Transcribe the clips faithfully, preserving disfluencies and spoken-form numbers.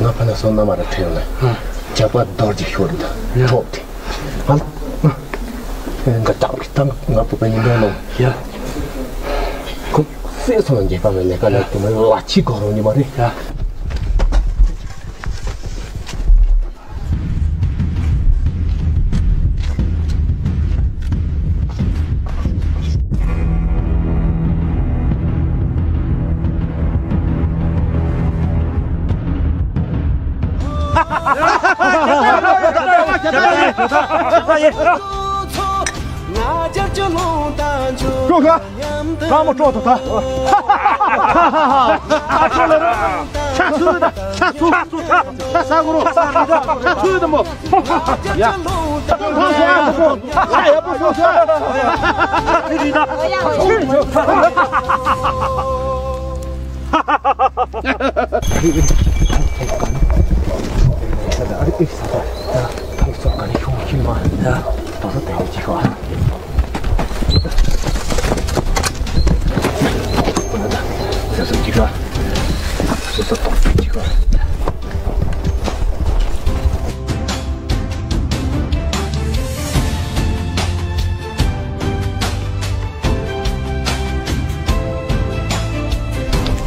ང་ཕ་ན་སོང་ན་མ་ར་ཁྲེལ་ན། ཇག་པ་རྡོ་རྗེ་ཤོར་འདུག་ཡ། ཁྲོག་དེ། ཨ། འདི་དག་གི་སྟངས་ང་བུ་པ་ཉིན་འདོན་ནོ། ཡ། ཁོ་སེ་སོང་ན་འགྱེད་པ་མེད་ལས་ཀ་ལས་དེ་མ་ལ་ཕྱི་གོ་རོང་ཉི་མ་རེད། ཡ། ཀྲོ་ཁ། ལྷ་མོ་ཀྲོ་ཐོ་ཐ། ཆ་ཚུ་ད། ཆ་ཚུ། ཆ་ཚུ། ཆ་ས་གུ་རུ། ཆ་ཚུ་ད་མོ། ཡ། ཡ་པོ་སོ་སོ། ཡ་པོ་སོ་སོ།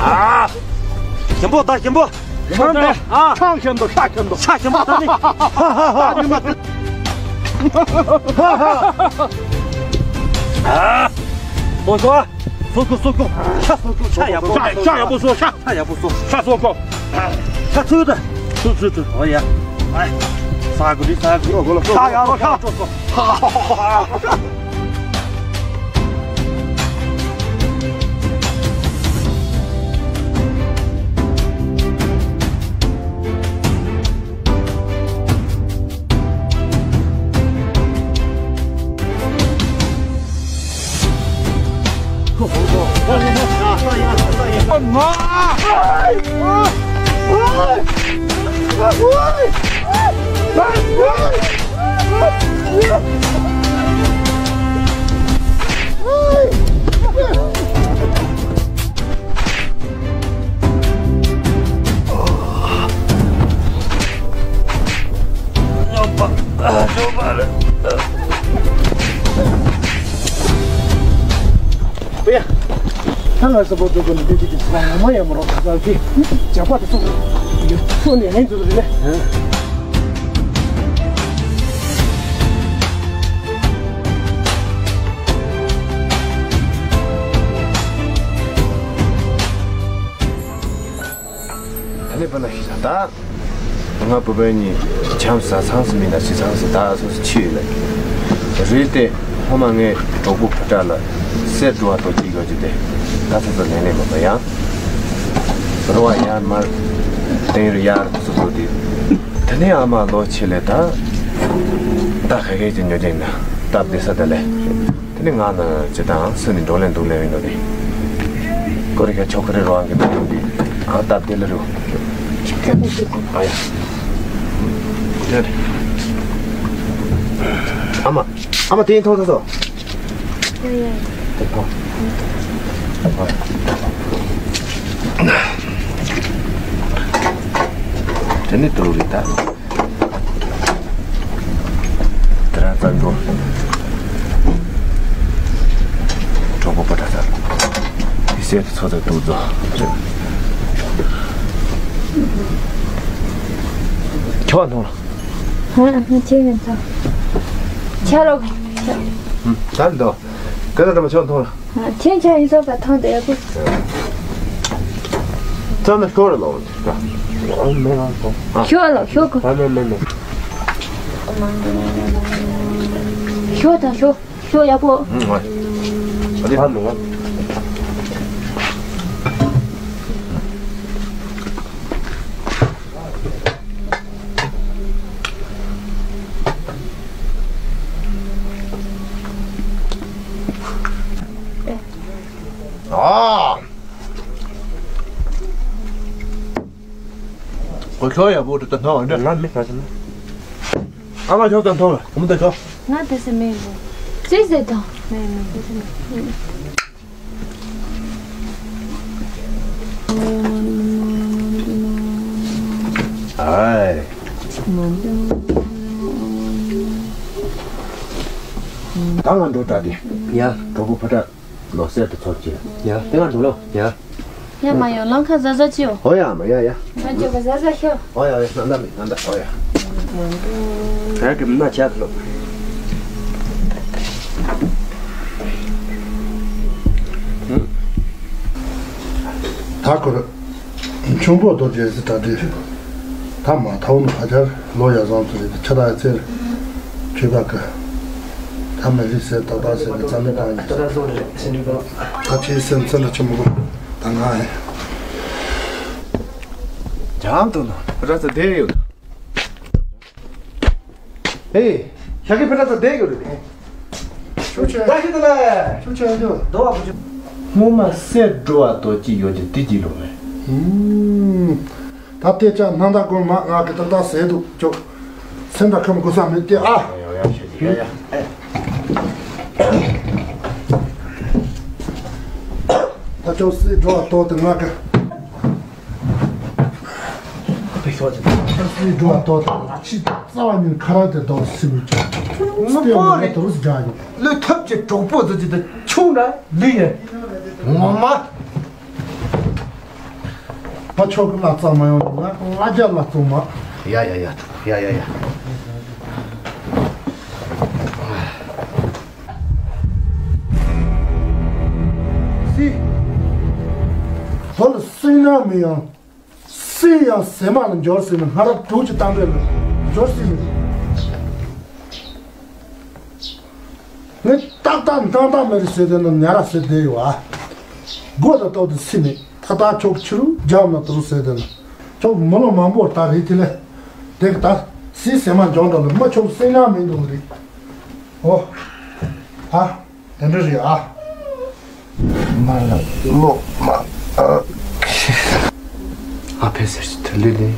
ཨ། ཞིམ་པོ་ད་ཞིམ་པོ། ཆང་ད། ཨ། ཆང་ཞིམ་པོ་ཤ་ཞིམ་པོ། ཤ་ཞིམ་པོ་ད་ནི། ཧ་ཧ་ཧ། ཨ་ཉི་མ། ཧ་ཧ་ཧ། ཨ། སོ་སོ། སོ་སོ་སོ་སོ། ཤ་སོ་སོ། ཤ་ཡག་པོ། ཤ་ཡག་པོ་སོ། ཤ། ཤ་ཡག་པོ་སོ། ཤ་སོ་སོ། ཤ་ཚུལ་ད། ཚུལ་ཚུལ་ཚུལ། ཨོ་ཡ། ཨ། ས་གུ་རི་ས་གུ་རི། ཤ་ཡག་པོ་ཤ་སོ་སོ། ཧ་ཧ་ཧ། ཨ་ཡ། ད་ང་ས་པོ་ཏོ་ཀོ་ནི་བདེ་སྐྱིད་ཀྱི་ས་ངོ་མ་ཡང་མ་རོགས་ད་ལྟ་གི་ཇག་པ་དེ་ཚོ་ཡོད་ཚོ་ནས་ལན་དུ་རེད། ད་ནི་པ་ན་ཤི་ས་ད། ང་བུ་བན་གཉིས་བྱམས་ཟ་ཚང་སི་མི་ན་ཟི་ཚང་སི་ད་སོ་སི་ཆི་ཡོད་ལ། རེད་དེ་ཧོ་མ་ངས་གྲོགས་པོ་ཕུ་ཏྲ་ལ་སེ་འགྲོ་བ་ཏོ་ཅིག་ཡོད་ཅི་དེ་ད་ཚ་ཚ་ལན་ལན་མ་པ་ཡང་། རོ་བ་ཡར་མར་ཏེང་རུ་ཡར་སུ་སུ་དེ་ད་ནི་ཨ་མ་ལོ་ཆེ་ལེ་ད་ད་ཁ་ཁེ་ཅི་ཉོ་ཅིང་ན་སྟབས་བདེ་ས་ད་ལེ། དེ་ནི་ང་ན་ཇི་དང་སུ་ནི་འགྲོ་ལེན་འདུག་ལེན་ཡིན་ནོ་དེ། ཀོ་རི་ཁ་ཆོ་ཀ་རི་རོ་ཨང་གི་འདུག་འདུག་འདི་ཨང་སྟབས་བདེ་ལ་རུ། ཨ་ཡ། ཨ་མ། ཨ་མ་དེ་ཡིན་ཐོང་ཐོང་ཐོང་། དེ་ནི་དུ་རུ་རི་ད། དེ་རང་རྩ་འགྲོ། གྲོགས་པོ་པོ་ད་ད། དེ་སེ་ཚོ་ཚོ་དུ་རྫོ། ཁྱོད་མཐོང་ལ། ཧ་ཧ་ཁྱེད་ཡིན་ཚོ། ཁྱེད་རོགས། ད་འདོ། ཀ་ད་ད་མ་ཁྱོད་མཐོང་ལ། ཁྱེད་ཁྱེད་ཡིན་ཚོ་བ་ཐང་དེ་ཡག་པོ། ཙམ་ན་ཤོར་ལོ། ཨ་མེ་ང་ཐོང་། ཤོར་ལོ་ཤོར་གོ། ཨ་མེ་མེ་མེ། ཤོར་དང་ཤོར། ཤོག་ཡག་པོ། ཨ་ནི་ཕར་ནུ། ཨ། ཁོ་ཤོག་ཡག་པོ་འདྲ་ད་སྣང་བ་འདྲ། ང་མི་ཁ་ཤས་ན། ཨ་མ་ཤོག་དང་ཐོག་ལ་གོམ་ད་ཤོག་ང་དེ་སེ་མེད་འགྲོ། ཙི་ཟེ་དང་། མེད་མེད་དེ་སེ་མེད། ཨའི། ད་ང་འགྲོ་ད་དེ། ཡ། གྲོགས་པོ་ཕ་དྲག་ལོ་གསར་དུ་ཚོགས་ཀྱི། ཡ། དེ་ང་འགྲོ་ལོ། ཡ། ཡ་མ་ཡོང་ལང་ཁ་ཟ་ཟ་ཅིའོ། ཨོ་ཡ་མ་ཡ་ཡ། ང་ཅོ་ག་ཟ་ཟ་ཤོ། ཨོ་ཡ་ཡ་ན་ད་མི་ན་ད་ཨོ་ཡ། ད་གི་མ་ཆག་ལོ། ད་ཁོ་ར་ཆུང་པོ་རྡོ་རྗེ་སི་ད་དེ་ད་མ་ཐའོ་ནུ་ཧ་ཅར་ལོ་ཡ་བཟང་ཚོ་རེད་ཆ་ད་ཚེ་ཁྱོད་པ་གི་ད་མི་རིགས་སེ་ཏག་ཏག་སེ་གི་རྩ་མེད་བཏང་ཡིན། ད་ཁྱེད་སེམས་ཚེ་འདྲ་ཆེན་པོ་གོ། ད་ང་ཡིན། ཇམ་དུ་ན་ར་ཚ་བསྡད་ཡོད། ཨེ། ཤ་ཁི་ཕི་ཏྲ་ཚ་བསྡད་ཡོད་རེད། ཤུགས་ཆེ། ད་ཤི་ཏུ་ལ། ཤུགས་ཆེ་ཡོད། དོ་བ་བུ་ཆུ། སྔོན་མ་སེ་འགྲོ་བ་དོ་ཅི་ཡོད་ཀྱི་དེ་ཅི་ལོ་མེད། ད་ལྟའི་ཆ་སྣང་དག་གོ་མ་ང་གི་ཏག་ཏག་ཟེར་འདུག་ཅོག་སེམས་དང་ཁམས་གོ་ས་མེད་དེ་ཨ། ཡ་ཡ་ཡ་ཡ་ཡ། ད་ཅོག་སེ་འགྲོ་བ་ལྟོགས་ཏེ་ང་གི་ད་སེ་འགྲོ་བ་ལྟོགས་ཏེ་ཕྱི་རྩ་བ་ཉིད་ཁ་ར་དེ་ལྟོགས་སེ་མི་ཅོག་ངོ་སྟེ་བོ་ང་རེད། དུ་རུ་སྒྲ་ཡོད། བློས་ཐབས་ཀྱི་གྲོགས་པོ་ཚོ་ཅི་ད་ཆུང་ར་ལུས་ཡིན། ངོ་མ། ད་ཆོག་གི་ལ་རྩ་མ་ཡོང་ན་ང་རྒྱ་ལ་བཙོང་མ། ཡ་ཡ་ཡ་ཡ་ཡ་ཡ། སི། ཧོལ་སི་ན་མི་ཡང་། སི་ཡང་སེ་མ་ལ་འབྱོར་སི་ན་ང་ར་དྲུག་ཅི་བཏང་གི་ལ་འབྱོར་སི་ནི། ངས་ཏག་ཏག་འདང་ཏག་མེ་རི་ཟེར་དེ་ན་ཉ་ར་ཟེར་དེ་ཡོད་ཨ། སྒོ་ལ་ཏོག་དེ་སི་ནི་ཏག་ཏག་ཆོག་ཕྱི་རུ་རྒྱབ་ན་དུ་རུ་ཟེར་དེ་ན་ཆོག་མི་ལོ་མང་པོ་ད་རེད་དེ་ལས་དེ་གི་ད་སི་སེ་མ་འབྱོར་འགྲོ་ལ་མ་ཆོག་སེ་ཉ་མི་འདུག་རེད། ཨོ། ཨ། དེ་འདྲ་རེད་ཨ། མ་ལ་ལོ་མ་ཨ་ ཨ་ཕས་ཟེར་གྱི་དོན་ལས་ནི།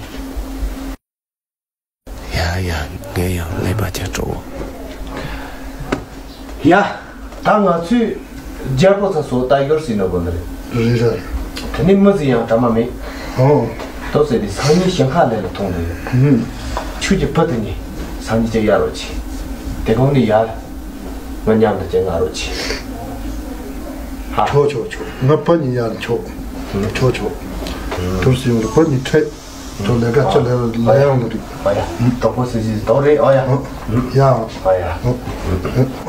ཡ་ཡ། ངས་ཡང་ལས་པ་ཅན་སྤྲོ་བོ། ཡ། ད་ང་ཚོས་རྒྱལ་པོ་ཚ་སོ་ད་ཡོར་སྲིད་ནོ་གོ་འདི་རེད། རེད་རེད། དེ་ནི་མི་ཟིག་ཡང་གྲ་མ་མེད། ཨོ། དོ་ཟེར་དེ་སང་ཉིན་ཞིང་ཁ་ལས་ལ་ཐོང་འདི་རེད། ཧུམ། ཁྱོད་ཀྱི་བུ་དེ་ནི་སང་ཉིན་ཅིག་ཡར་རོ་ཆེ། དེ་གོང་ནི་ཡར། ང་མཉམ་དུ་ཅིག་ང་རོ་ཆེ། ཧ། ཆོག་ཆོག་ཆོག་ང་བུ་ཉིད་ཡར་ཆོག་ཆོག་ཆོག་དུར་སེང་གི་བུ་ཉིད་ཁྲིད། དོ་ལས་ཀ་ཅི་ལས་ལ་ཡང་ལ་རིག་ཨ་ཡ། གྲོགས་པོ་སྲིད་ཞིའི་རྡོ་རེད་ཨ་ཡ། ཡ། ཨ་ཡ།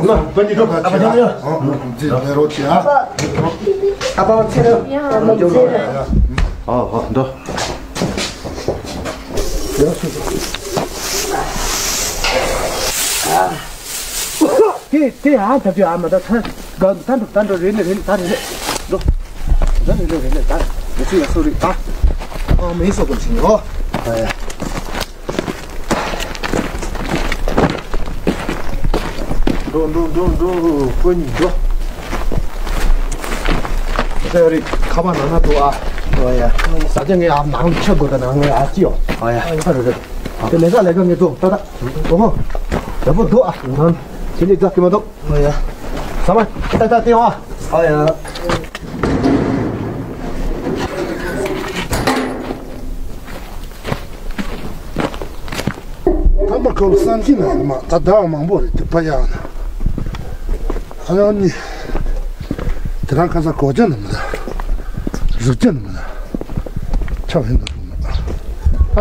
ང་བུ་ཉིད་ཁྲིད་པ་ཆེ་ཡ། ཅི་ལས་རོ་ཆེ་ཨ། ཨ་ཕ་ཚེ་རིང་། ཡ་མོ་ཚེ་རིང་། ཨ་ཧ་འདོ། ཡ་སུ། དེ་དེ་ཨ་ཐབས་ཀྱི་ཨ་མ་ད་ཐ་ག་ད་འགྲོ་ད་འགྲོ་རེད་ལེ་རེད་ལེ་ད་རེད་ལེ་འགྲོ། ད་རེད་ལེ་རེད་ལེ་ད་རེད་ལེ་ཡ་སུ་རེད་ད། ཨ་མེ་སོ་གོ་ཕྱིན་ཡོ། ཨ་ཡ། འགྲོ་འགྲོ་འགྲོ་འགྲོ་ཁོ་གཉིས་འགྲོ། ཟེར་རེད་ཁ་པར་ནང་ན་འགྲོ་ཨ། ཨ་ཡ། ས་ཆ་ངའི་ཨ་ནང་ཆ་དགོས་ད་ནང་ངའི་ཨ་ཅི་ཡོ། ཨ་ཡ། ཨ་ཡ་རེད་རེད། དེ་ལས་ཀ་ལས་ཀ་ངེད་ཚོ་ཏག་ཏག་འགྲོ་མོ། ཡག་པོ་འགྲོ་ཨ། ང་དེ་ལས་ཀ་གི་མ་གཏོགས། ཨ་ཡ། ས་མ་ཏག་ཏག་སྟེང་བ། ཨ་ཡ། ཐ་མ་ཁོ་བསམ་གྱིས་ན་མ་ད་ཟླ་བ་མང་པོ་རེད་དེ་ཕ་ཡག་ན། ཨ་ཡང་ནི། དེ་རང་ཁ་ས་གོ་ཅན་ནི་མི་ད། རུ་ཅན་ནི་མི་ད། ཆབ་ཧེ་ན་རུ་མི་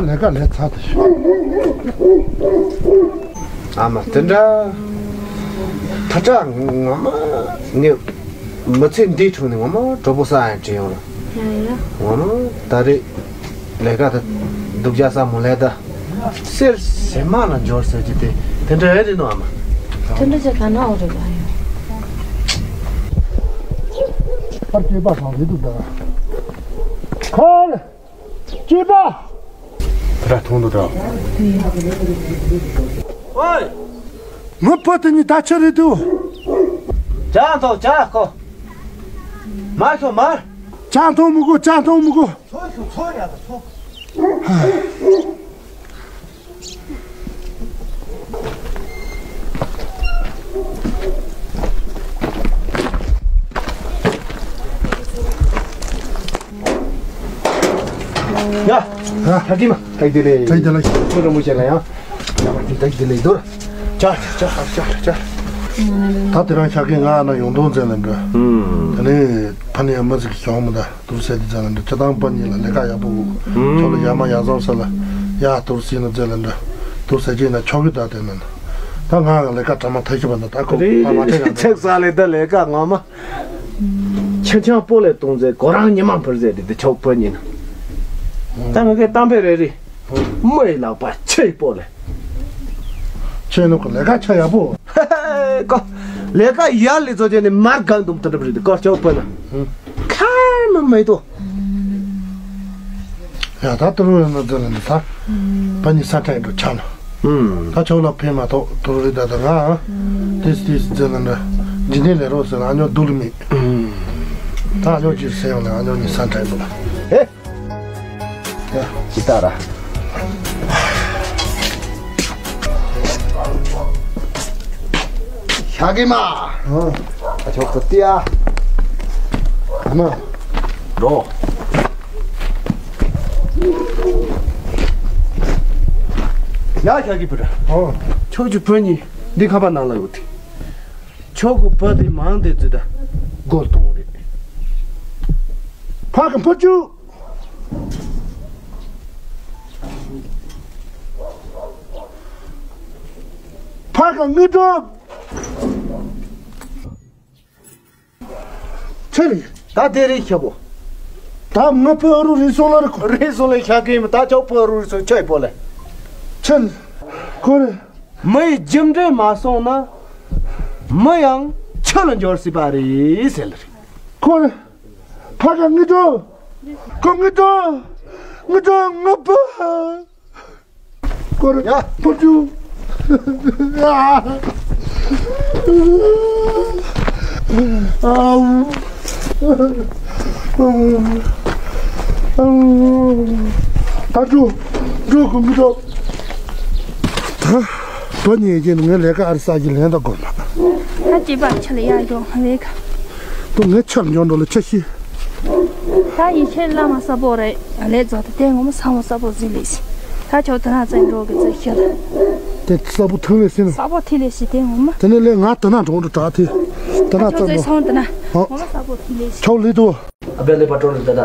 ད། ད་ལས་ཀ་ལས་ཚར་དེ་ཤོག་ཨ་མ་དེ་འདྲ། ཐ་ཀྲ་ངོ་མ་ངས་མི་ཚེ་འདིའི་ཁྲོད་ནས་ངོ་མ་གྲོགས་པོ་ས་ཡང་བྲིས་ཡོང་ལ། ཡ་ཡ། ངོ་མ་ད་རེས་ལས་ཀ་ད་སྡུག་ཅག་ས་མོ་ལས་ད། གསེར་ཟེ་མ་ལ་འབྱོར་ཟེར་གྱི་དེ་དེ་འདྲ་ཨེ་རེད་ནོ་ཨ་མ། དེ་འདྲ་ཅག་ག་ན་འོ་རེད་ལ་ཡོ། ཕར་སྐྱེས་པ་གང་རེད་འདུག་ད། ཁོ་ལ། སྐྱེས་པ། དེ་འདྲ་མཐོང་འདུག་ད། ཨོའི། ངའི་བུ་དེ་གཉིས་ད་ཆི་རེད་འདུག་ཇ་འཐུང་ཇ་ཁོ། མར་ཤོག་མར། ཇ་འཐུང་མི་དགོས་ཇ་འཐུང་མི་དགོས། ཚོ་ཤོག་ཚོ་ཡ་ད་ཚོ། ཡ། ཡ། ད་གི་མ། ད་གི་དེ་ལས། ད་གི་དེ་ལས། ཁོ་ར་མོ་བྱས་ལ་ཡ། ཡ་མ་གི་ད་གི་དེ་ལས་དོར། ཅ་ཅ་ཅ་ཅ། ད་དེ་རང་ཤག་གི་ང་ན་ཡོང་དོན་ཙེ་ལ་འདྲ། ཨུམ། ད་ནི་ཕ་ནི་ཡ་མ་ཟིག་གི་བྱུང་མི་ད། དུར་ཟེར་དེ་ཙམ་ལ་འདྲ་ཁྱེད་དང་པ་གཉིས་ལ་ལས་ཀ་ཡག་པོ། ཁྱོད་ལ་ཡ་མ་ཡག་བཟང་ས་ལ་ཡ་དུར་ཟེར་ན་ཙེ་ལ་འདྲ། དུར་ཟེར་གྱིན་ན་ཆོག་གི་ད་དེ་ན་ད་ང་ལས་ཀ་གྲ་མ་ཐ་ཤི་བ་ན་ད་ཁོ་རེད་ཕ་མ་ཁྲེ་རེད་ཡང་ཆགས་ས་ལས་ད་ལས་ཀ་ངོ་མ། ཆང་ཆང་པོ་ལས་གཏོང་ཟེར་གོ་རང་ཉི་མ་འཕུར་ཟེར་དེ་དེ་ཆོག་པ་ཉིན། ད་ང་གའི་གཏམ་དཔེ་རེ་རེ། མོ་ཡི་ལག་པ་ཆེ་པོ་ལས། ཁྱེད་ནུ་གི་ལས་ཀ་ཆ་ཡག་པོ། ཧེ་ཧེ་ཀོ། ལས་ཀ་ཡར་ལས་བཟོ་བྱས་ནས་མར་གང་འདུམ་ཐུབ་རེད་ཀོ་ཆོག་པ་ན། ཁར་མ་མེད་དོ། ཡ་ད་ཏུ་རུ་ཡ་ན་ཛི་ལ་ནི་ད། པ་ནི་ས་ཁྲ་ཡི་འགྲོ་ཆ་ན། ད་ཆོག་ལ་ཕེ་མ་ཐོག་ཏུ་རུ་རི་ད་ད་ང་། ཏིས་ཏིས་ཛི་ལ་འདྲ། འཇི་ནི་ལས་རོ་ཟེར་ན་ཨ་ཉོ་དུ་ལི་མི། ད་ཨ་ཉོ་ཅི་ཟེར་ཡོང་ན་ཨ་ཉོ་ནི་ས་ཁྲ་ཡི་འགྲོ་ལ། ཧེ། ཡ་ཅི་ད་ར། ཤ་གི་མ། ཨ་ཆོག་གི་ཏི་ཡ། ཨ་མ། འགྲོ། ཡ་ཤ་གི་བུ་ར། ཨོ། ཁྱོད་ཀྱི་བུ་གཉིས་འདི་ཁ་པར་ནང་ལ་ཡོད་དེ། ཁྱོད་ཀྱི་བུ་དེ་མང་དེ་ཙི་ད་སྒོ་གཏོང་རེད། ཕ་གི་ཕ་ཅུ། ཕ་གི་དངུལ་སྒྲོམ། ཆེ་རེད། ད་དེ་རེད་ཤ་བོ། ད་ང་ཕོ་རུ་རེད་སོང་ལ་རེད་ཁོ། རེད་སོང་ལ་ཤ་གི་མི་ད་ཆོག་ཕོ་རུ་རེད་སོང་ཆེ་བོ་ལ། ཆེ་རེད། ཁོ་རེད། མི་ཡི་རྒྱུ་འབྲས་མ་སོང་ན། མི་ཡང་ཆུ་ལ་འབྱོར་སྲིད་པ་རེད་ཟེར་ལ་རེད། ཁོ་རེད། ཕ་ག་ངི་ཏོ། ཁོ་ངི་ཏོ། ངི་ཏོ་ང་པ། ཁོ་རེད། ཡ། ཕོ་ཅུ། ཨའུ། ད་འགྲོ། འགྲོ་དགོས་མི་འགྲོ། ད་བུ་གཉིས་ཀྱིས་ངའི་ལས་ཀ་ཨ་རི་ས་ཀྱི་ལན་ད་དགོས་མ། ད་སྐྱེས་པ་ཆ་ལ་ཡག་འགྱོ་ང་ལས་ཀ། ད་ངའི་ཆ་ལ་འགྱོ་འགྲོ་ལ་ཆ་ཤི། ད་ཡིན་ཆེ་བླ་མ་ས་པོ་རེད་ལས་རྫོགས་ཏེ་དེ་ངོ་མ་ས་མོ་ས་པོ་ཟིན་ལས་ཤི། ད་ཆོག་ད་ན་བཙན་འགྲོ་གི་ཚེ་ཤི་ལ། དེ་ས་པོ་ཐང་ལས་ཤི་ན། ས་པོ་ཐི་ལས་ཤི་དེ་ངོ་མ། དེ་ནས་ལས་ང་ད་ན་འགྲོ་འགྲོ་དྲག་ཐི། ད་ན་ད་ཆོག་ཚེ་ས་པོ་ད་ན་ངོ་མ་ས་པོ་ཐི་ལས་ཤི། ཆོག་ལས་དུ། ཨ་བེ་ལེ་པ་ཏྲོ་ལི་ད་ད།